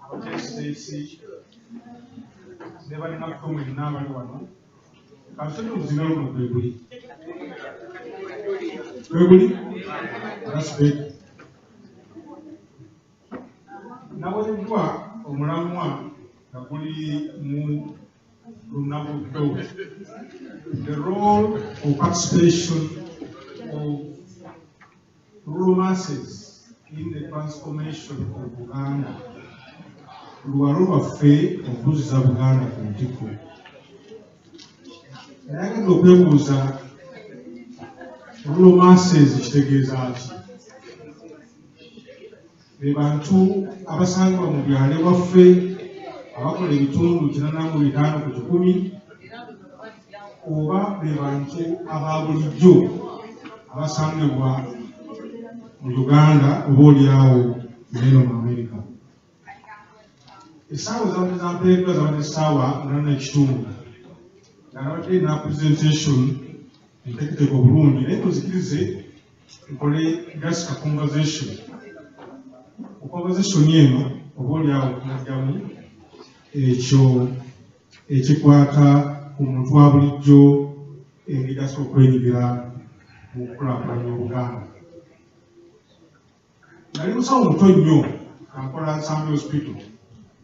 Abateesiteesi ne bannaffe mwenna abali wano, kansooke omuzindaalo guno kwe guli. Kwe guli? That's big. Nawereddwa omulamwa nga guli mu Lunabuddo, the role of participation of rural masses in the transformation of Buganda. Luwalo lwaffe okuzza Buganda ku ntikko. Nayagadde okwebuuza, rural masses kitegeeza ki? Be bantu abasangibwa mu byalo ewaffe abakola ebitundu 85, oba be bantu aba bulijjo abasangibwa mu Uganda oba oliawo neno mu Amerika? Essaawa zabadde zampeereddwa zabadde ssaawa 8:15, nga nabadde na presentation enteeketeeke obulungi, naye tuzikirize nkole just a conversation. Mu conversation eno oba oliawo tunajjamu ekyo ekikwata ku muntu wa bulijjo, engeri asobola okwenyigira mu kukulaakulanya Obuganda. Nali musawo muto nnyo nga nkola Nsambya Hospital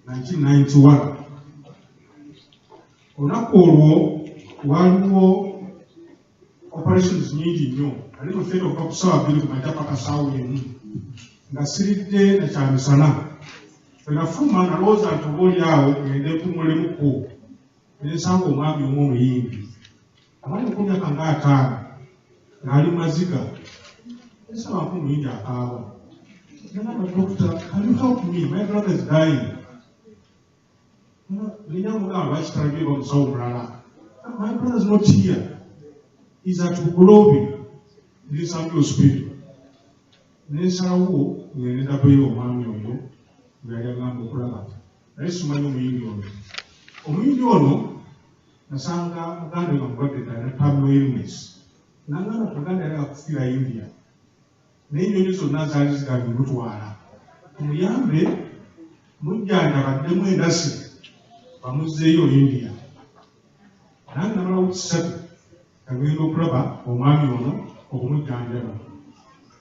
1991. Olunaku olwo waliwo operations nyingi nnyo. Nali mu theatre okuva ku ssaawa 2 ku makya paka ssaawa 1, nga siridde na kyamisana. Bwe nafuluma, nalowooza nti oba oli awo ngende mpummulemuko, ne nsanga omwami omu Omuyindi, omwami ku myaka nga 50, ng'ali mu maziga. Nsaba nko Omuyindi akaaba. Nagamba, "Doctor, can you help me? My brother is dying." Nina mugamba, "Lwaki talabye omusawo mulala?" "My brother is not here. He's at Bugolobi, in Nsambya Hospital." Nensalawo ngende ndabeyo omwami oyo nga yali agamba okulaba, naye simanyi Omuyindi ono. Omuyindi ono nasanga muganda we nga mulwadde ddala, terminal illness. Nangamba nti muganda yali akufiira India, naye ennyonyi zonna zaali zigambye mutwala, tumuyambe mujjanjaba addemu endasi, bamuzzeeyo India. Nange namala wiiki 3 agenda okulaba omwami ono okumujjanjaba.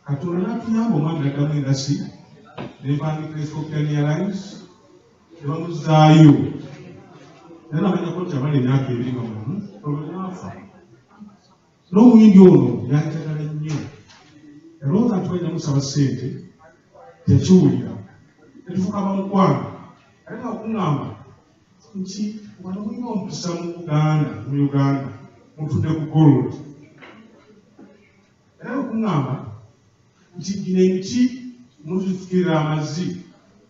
Katonda n'atuyamba, omwami n'addamu endasi, nempandiika Ethiopian Airlines ne bamuzzaayo. Naye namanyako nti amala emyaka 2 nga mulamu, olwo n'afa. N'Omuyindi ono yanjagala nnyo. Yalowooza nti walina musaba ssente, teyakiwulira, netufuuka bamukwano. Ate nga kuŋŋamba nti wano mulina omukisa mu Buganda, mu Uganda mutudde ku gold. Era okuŋŋamba nti gino emiti muzifukirira amazzi.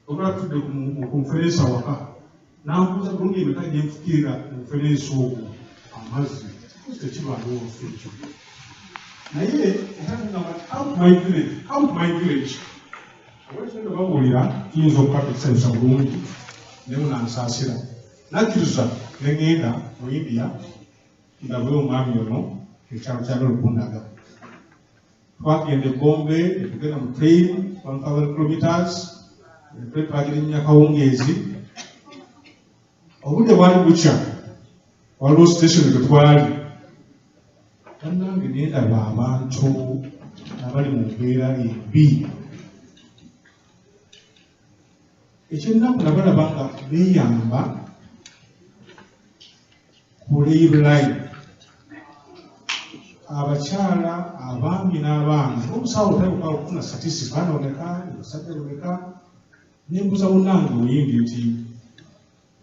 Oba tutudde mu konferensi awaka, nambuuza bulungi emeka gye nfukirira mu konferensi ogwo amazzi. Tekibaawo ekyo. Naye otagamba, "Come to my village, come to my village." Olwekigenda babuulira kiyinza okukata ekisanyusa bulungi, naye munansaasira. Nakkiriza ne ŋŋenda mu India ndabe omwami ono ekyalo kyagala okundaga. Twagenda e Bombay, netugenda mu train 1000 kilometers. Twagirinnya kawungeezi, obudde bwali bukya. Waliwo station gwe twali, bannange, nendaba abantu abali mu mbeera embi. Ekyennaku, nabalaba nga beeyamba ku rail line, abakyala, abaami n'abaana. Omusawo otandika okufuna statistics, baana bameka, basajja bameka. Nembuuza munnange Omuyindi nti,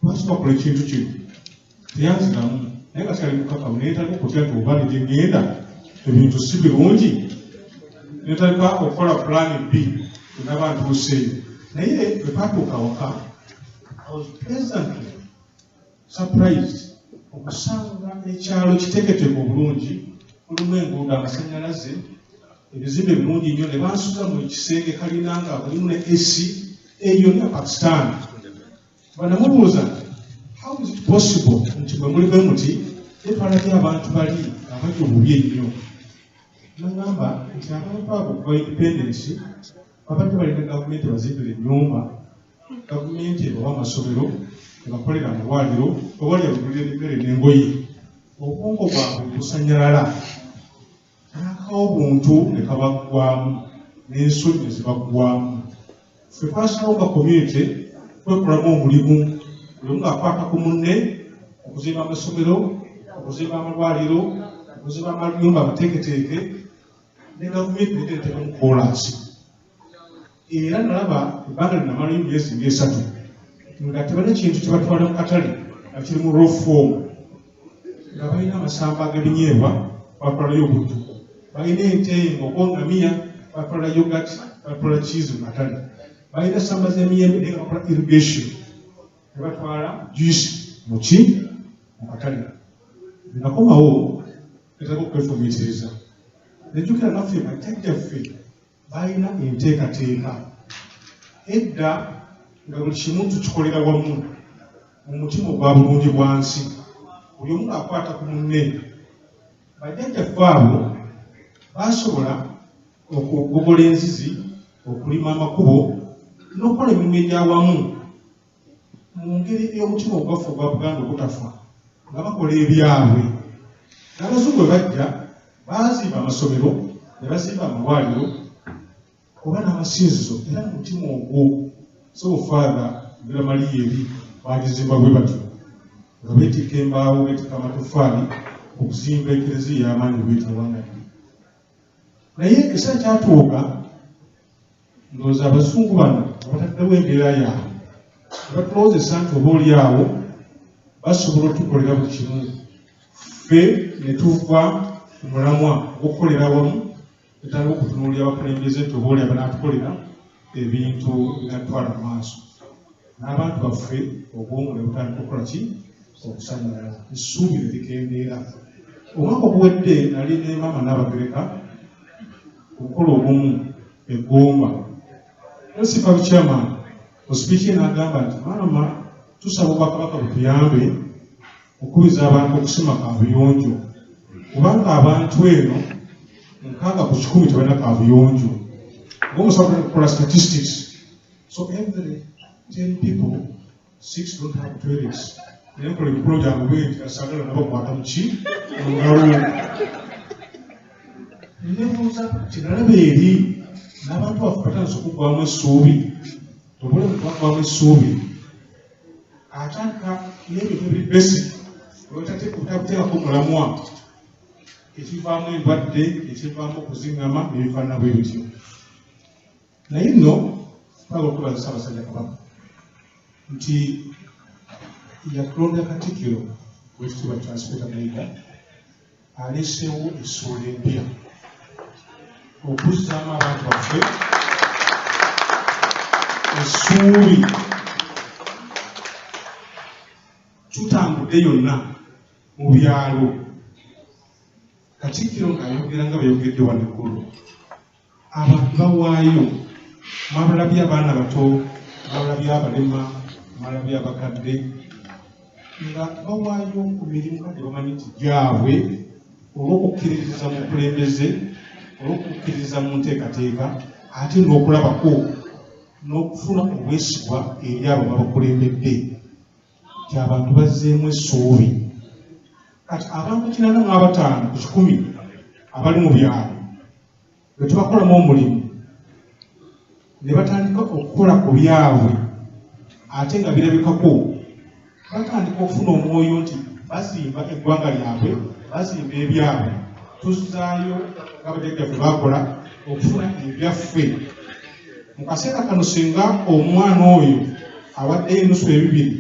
"Lwaki bakola ekintu kino?" Teyanziramu, naye nga kyali mukakamu. Naye ntandika okutya nti oba ne gye ebintu si birungi, netandika okukola plan B enaba ntuuseeyo. Naye bwe twatuuka awaka, I was pleasantly surprised okusanga ekyalo kiteeketeeke obulungi, mulimu enguudo, amasannyalaze, ebizimbe birungi nnyo. Ne bansuza mu kisenge kalina nga mulimu ne AC eyo ne Pakistan. Banamubuuza, "How is it possible nti bwe muli bwe muti, twalabye abantu bali abali obubi ennyo?" Nagamba nti abantu abo kuva independence Babadde balina gavumenti ebazimbira ennyumba, gavumenti ebawa amasomero, ebakolera amalwaliro, ewali abagulira emmere n'engoye. Obwongo bwabwe busanyalala, n'ak'obuntu ne kabaggwamu, n'ensonyi ne zibaggwamu. Ffe twasalawo nga community kwekolamu omulimu, buli omu ng'akwata ku munne okuzimba amasomero, okuzimba amalwaliro, okuzimba amayumba amateeketeeke, ne gavumenti neteekamu koolaasi. Era nalaba ebbanga linamalayo myezi ng'esatu nga tebalina kintu kyebatwala mu katale nga kiri mu raw form, nga balina amasamba ag'ebinyeebwa, batwalayo obutto, balina ente, enkoko, ngamiya, batwala yogurt, batwala cheese mu katale, balina samba z'emiyembe, naye nga bakola irrigation ne batwala juice muki mu katale. Nakomawo netaka okwefumiitiriza, nejjukira naffe bajjajjaffe balina enteekateeka edda nga buli kimu tukikolera wamu mu mutima ogwa bulungi bwansi, buli omu ng'akwata ku munne. Bajjajjaffe abo basobola okugogola enzizi, okulima amakubo n'okukola emirimu egyawamu mu ngeri ey'omutima ogwaffe ogwa Buganda ogutafa, nga bakola ebyabwe. N'abazungu bwe bajja, baazimba amasomero ne bazimba amalwaliro oba n'amasinzizo, era mu mutima ogwo. So Father, Bikira Mariya eri bagizimba bwe batyo, nga beetikka embaawo, beetikka amatoffaali okuzimba ekereziya ey'amaanyi bwetawangadde. Naye ekiseera kyatuuka, ndowooza abazungu bano nga bataddewo embeera yaabwe, ne batulowoozesa nti oba oli awo basobola otukolera buli kimu, ffe ne tuva ku mulamwa ogw'okukolera awamu, tutandika okutunuulira abakulembeze nti oba oli abanaatukolera ebintu binatwala mu maaso. N'abantu baffe obwongo ne butandika okukola ki? Okusanyalala, essuubi ne likendeera. Omwaka oguwedde nali ne maama Naabagereka okukola ogumu eggomba. LC5 chairman mu speech ye n'agamba nti, "Maama, tusaba Obwakabaka butuyambe okukubiriza abantu okusima kabuyonjo, kubanga abantu eno 60% tebalina kabuyonjo." Ng'omusawo kukola statistics, so every 10 people, six don't have toilets. Naye nkola emikolo gyange bwenti, asaagala nabakwata muki mu ngalo. Nebuuza kinalaba eri n'abantu baffe batandise okuggwamu essuubi. Obulamu bwaggwamu essuubi, atandika n'ebintu ebiri basic otabuteekako mulamwa, ekivaamu endwadde, ekivaamu okuziŋŋama n'ebifaanana bwe bityo. Naye nno twagala okwebaza Ssaabasajja Kabaka nti yatulonda Katikkiro w'ekitiibwa Charles Peter Mayiga, aleeseewo essuula empya okuzzaamu abantu baffe essuubi. Tutambudde yonna mu byalo, Katikkiro ng'ayogera nga bwe yogedde wano eggulu, abantu bawaayo. Mwabalabye abaana bato, mwabalabye abalema, mwalabye abakadde nga bawaayo ku mirimu kati bamanyi nti gyabwe, olw'okukkiririza mu bukulembeze, olw'okukkiririza mu nteekateeka, ate n'okulabako n'okufuna obwesigwa eri abo babakulembedde, nti abantu bazzeemu essuubi. Kati abantu 85% abali mu byalo bwe tubakolamu omulimu ne batandika okukola ku byabwe, ate nga birabikako, batandika okufuna omwoyo nti bazimba eggwanga lyabwe, bazimba ebyabwe. Tuzzaayo nga bajjajjaffe bakola okufuna ebyaffe. Mu kaseera kano, singa omwana oyo awaddeyo enusu ebibiri,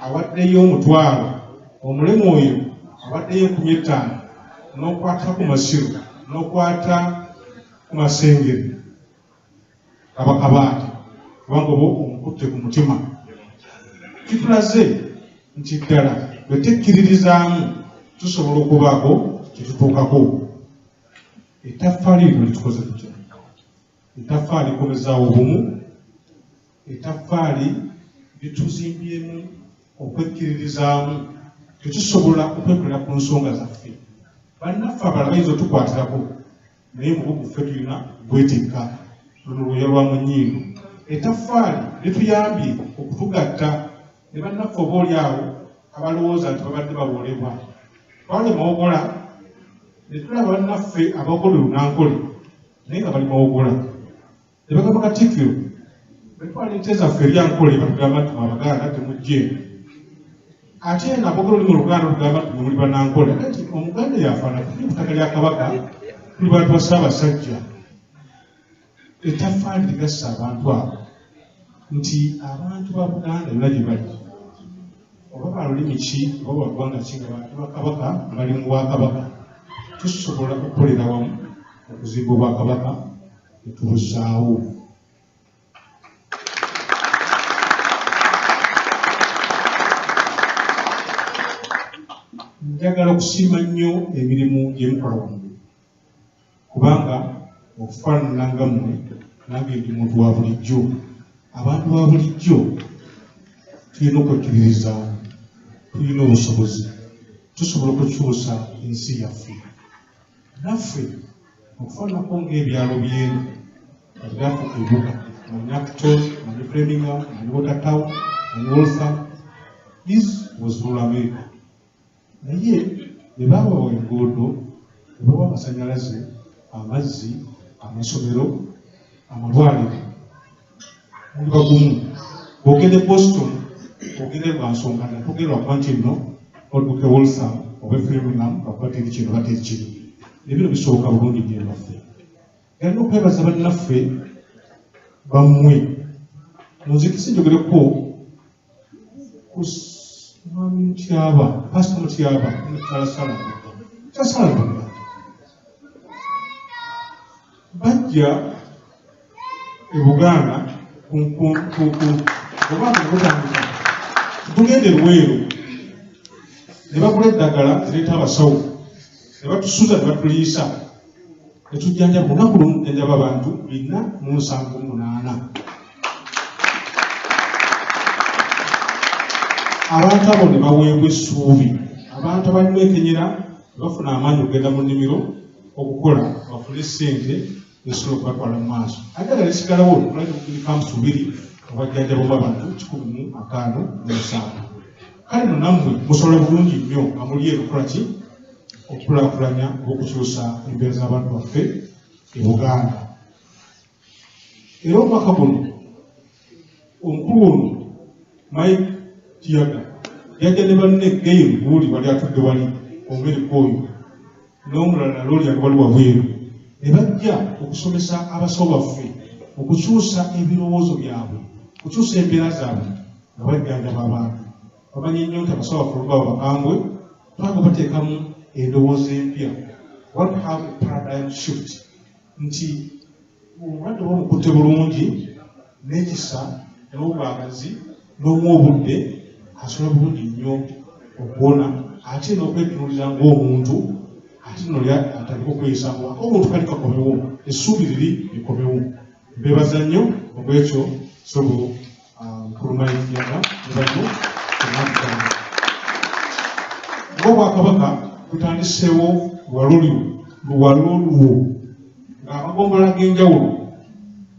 awaddeyo 10,000, omulemu oyo awaddeyo 50,000, n'okwata ku masiro, n'okwata ku masengere, kaba kabaate, kubanga oba omukutte ku mutima. Kitulaze nti ddala bwe tekkiririzaamu tusobola okubaako kyetutuukako. Ettaffaali lino litukoze tutya? Ettaffaali likomezaawo obumu, ettaffaali lituzimbyemu okwekkiririzaamu, tetusobola okwekolera ku nsonga zaffe. Bannaffe abalala bayinza otukwatirako, naye mugugu ffe tulina gwetikka. Luno lwoya lwa mu nnyindo. Ettaffaali lituyambye okutugatta ne bannaffe oba oli awo abalowooza nti babadde bawoolebwa. Twali Mawogola ne tulaba bannaffe abagola Olunankole naye nga bali Mawogola. Ne bagamba Katikkiro, bwe twala ente zaffe eri Ankole batugamba nti mwe Abaganda temujja eno. Ate eno aboogera olulimi Oluganda olugamba nti mwe muli Bannankole. Ate nti Omuganda yafaanana tuli ku ttaka lya Kabaka, tuli bantu ba Ssaabasajja. Ettaffaali ligasse abantu abo nti abantu ba Buganda yonna gye bali oba ba lulimi ki oba ba ggwanga ki nga bantu ba Kabaka bali mu Bwakabaka tusobola okukolera wamu okuzimba Obwakabaka ne tubuzzaawo. Njagala okusiima nnyo emirimu gye mukola wano kubanga okufaanana nga mmwe nange ndi muntu wa bulijjo. Abantu ba bulijjo tulina okwekkiririzaamu, tulina obusobozi, tusobola okukyusa ensi yaffe. Naffe okufaananako ng'ebyalo by'eno kati byafuuka ebibuga, manyi Acton, manyi Framingham, manyi Watertown, manyi Waltham. This was rural America. Naye bwe baabawa enguudo, ne babawa amasannyalaze, amazzi, amasomero, amalwaliro, muli bagumu. Bw'ogenda e Boston, ogenda lwa nsonga ndala, togenda lwakuba nti nno odduka e Waltham oba e Framingham lwakuba teri kino oba teri kiri. Ne bino bisoboka bulungi nnyo ewaffe. Nalina okwebaza bannaffe bammwe. Munzikirize njogereko ku Mwami Mutyaba, Pasita Mutyaba ne Mukyala Sarah Ndugga. Mukyala Sarah Ndugga bajja e Buganda oba kutandika tugenda e Luweero ne bagula eddagala zireeta abasawo ne batusuza ne batuliisa ne tujjanjaba olunaku lumu tujjanjaba abantu 478. Abantu abo ne baweebwa essuubi. Abantu abalimu enkenyera ne bafuna amaanyi okugenda mu nnimiro okukola bafune ssente ezisobola okubatwala mu maaso. Ate nga lisigalawo kampusi bubiri obwajjanjabamu abantu 157. Kale no nammwe musobola bulungi nnyo nga muli eno okukola ki? Okukulaakulanya oba okukyusa embeera z'abantu baffe e Buganda. Era omwaka guno omukulu ono Mike Kiyaga yajja ne banne Gail Buuli wali atudde wali Omumerika oyo n'omulala looli yali wali wabweru ne bajja okusomesa abasawo baffe okukyusa ebirowoozo byabwe, okukyusa embeera zaabwe nga bajjanjaba abantu. Bamanyi nnyo nti abasawo baffe olumu baba bakambwe, twagala bateekamu endowooza empya. Want to have a paradigm shift nti omulwadde oba omukutte bulungi n'ekisa n'obwagazi n'omuwa obudde asobola bulungi nnyo okuwona ate n'okwetunuulira ng'omuntu ate noli atandika okweyisa omuntu kali kakomewo essuubi liri likomewo. Mbebaza nnyo olwekyo sobo mukulu Mike Yaga ne banno temwatugamba. Ng'Obwakabaka tutandiseewo luwalolwo ng'amagombolola ag'enjawulo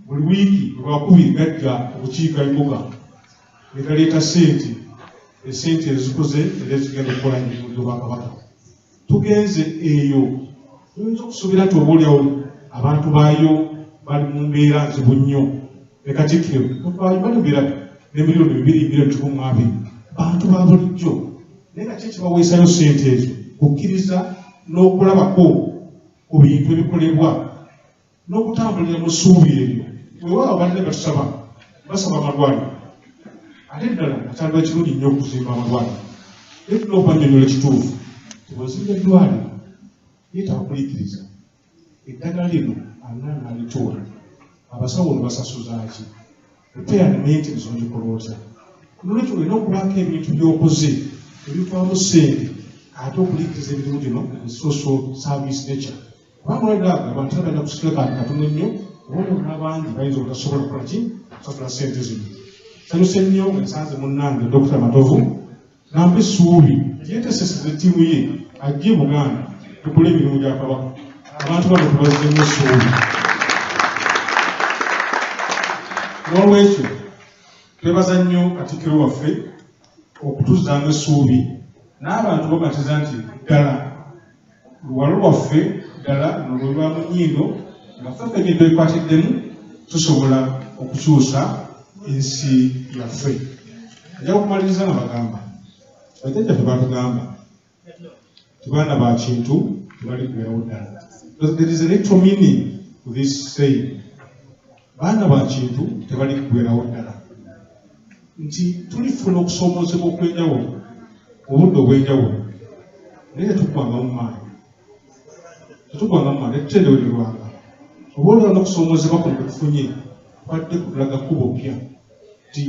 buli wiiki Lwakubiri gajja okukiika embuga ne galeeta ssente, essente ezikuze era ezigenda okukola emirimu gy'Obwakabaka. Tugenze eyo tuyinza okusuubira nti oba olyawo abantu baayo bali mu mbeera nzibu nnyo ne Katikkiro tofaayo bali mbeera ne 2 miliyoni 120 miliyoni bantu ba bulijjo naye nga ki ekibaweesayo ssente ezo kukkiriza n'okulabako ku bintu ebikolebwa n'okutambulira mu ssuubi eryo. Weewaawo banne batusaba basaba amalwaliro ate ddala akyaliba kirungi nnyo okuzimba amalwaliro naye tulina okubannyonnyola ekituufu nti bw'ozimba eddwaliro yeetaaga okuliikiriza eddagala lino alina n'alituwa abasawo ono basasuza ki repair and maintenance ogikola otya nolwekyo olina okubaako ebintu by'okoze ebivaamu ssente ate okuliikiriza emirimu gino social service nature kubanga olwedde ago abantu balina kusitula kantu katono nnyo oba n'abangi bayinza obutasobola kukola ki kusasula ssente zino. Nsanyuse nnyo nga nsanze munnange Dokita Matovu nampa essuubi yeeteseseze ttiimu ye ajje e Buganda tukole emirimu gya Kabaka. Abantu bano tubazzemu essuubi. N'olwekyo twebaza nnyo Katikkiro waffe okutuzzaamu essuubi n'abantu bamatiza nti ddala luwalo lwaffe ddala luno lwe lwa mu nnyindo nga ffe ffennyini twekwatiddemu tusobola okukyusa ensi yaffe. Nja kumaliriza nga bagamba bajjajjaffe baatugamba nti baana ba Kintu tebaliggweerawo ddala. There is a literal meaning to this saying. Baana ba Kintu tebaliggweerawo ddala nti tulifuna okusoomoozebwa okw'enjawulo mu budde obw'enjawulo naye tetuggwangamu maanyi, tetuggwangamu maanyi, tetutendewererwanga. Oba oliawo n'okusoomoozebwa kuno kwe tufunye kubadde kutulaga kkubo ppya nti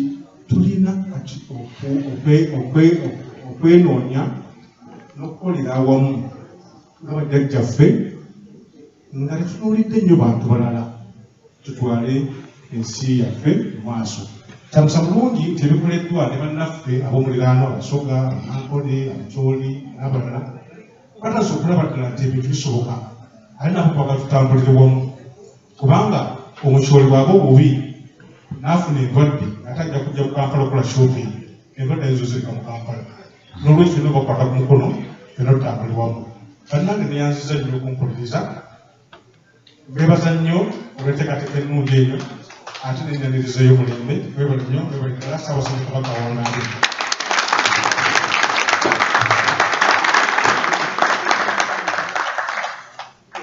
tulina kati okwenoonya n'okukolera awamu nga bajjajjaffe nga tetunuulidde nnyo bantu balala tutwale ensi yaffe mu maaso. Kyamusa bulungi nti ebikoleddwa ne bannaffe ab'omuliraano Abasoga, Abanyankole, Abacholi n'abalala batandise okulaba ddala nti ebintu bisoboka ate nabo twagala tutambulire wamu kubanga Omucholi bw'aba obubi n'afuna endwadde ate ajja kujja mu Kampala okukola shopping, endwadde ayinza ozireka mu Kampala. N'olwekyo ffenna obakwata ku mukono ffenna tutambule wamu. Bannange neyanziza nnyo okumpuliriza. Mbeebaza nnyo olw'enteekateeka ennungi eno ate n'ennyaniriza ey'omulembe. Mwebale nnyo, mwebale ddala. Ssaabasajja Kabaka awangaale.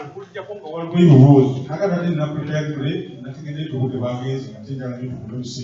Okuggyako nga waliwo ebibuuzo, kaakati ate nnapreparingire nategedde nti obudde bwagenze ate njagala nnyo tukome ebiseera.